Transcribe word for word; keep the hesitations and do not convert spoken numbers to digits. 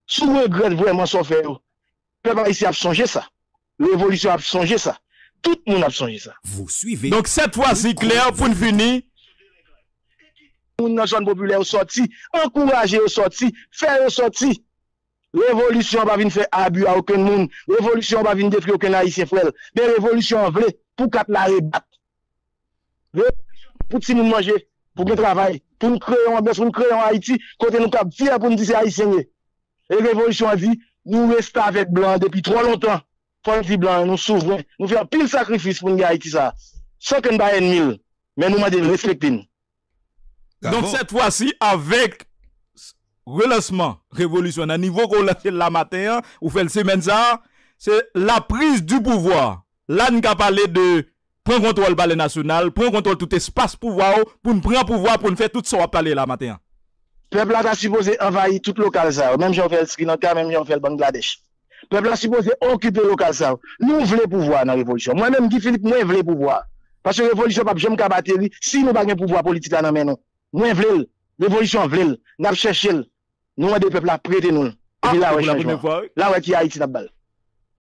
Si w regrèt vrèman sa w fè yo, pèp ayisyen ap sonje sa. Revolisyon ap sonje sa. Tout moun ap sonje sa. Donk, sèt fwa si klè, pou n fini, Moun nan zòn popilè yo sòti, ankouraje yo sòti, fè yo sòti. Revolisyon an pa vin fè abi a okenn moun. Revolisyon an pa vin detwi okenn Ayisyen, frè l. Men revolisyon an vle pou kat la rebat. Revolisyon pou timoun manje, pou gen travay, pou n kreye yon anbyans, pou n kreye yon Ayiti kote nou kab fyè pou n di se Ayisyen n ye. E revolisyon an di, nou restavèk blan an depi twò lontan. Fò n di blan an, nou souvren. Nou fè anpil sakrifis pou n gen Ayiti sa a. San ke n pa ènmi l, men nou mande l respekte n. Donk, sèt fwa si, avèk relansman revolisyon nan nivo ke w lanse l la maten an, ou fè l semèn sa a, se la prise du pouvoir. La n ka pale de pran kontwòl Palè Nasyonal, pran kontwòl tout espas pouvwa w, pou n pran pouvwa, pou n fè tout sa w ap pale la maten an. Pèp la ta sipoze anvayi tout lokal sa yo, menm jan yo fè l Sri Lanka, menm jan yo fè l Bangladèch. Pèp la sipoze okipe lokal sa yo. Nou vle pouvwa nan revolisyon. Mwen menm, Guy Philippe, mwen vle pouvwa. Paske revolisyon p ap janm kab ateri si nou pa gen pouvwa politik la nan men nou. Mwen vle l. Revolisyon an vle l. N ap chèche l. Nou mande pèp la prete nou l. Epi la wè chanjman. La wè ki Ayiti n ap ba l.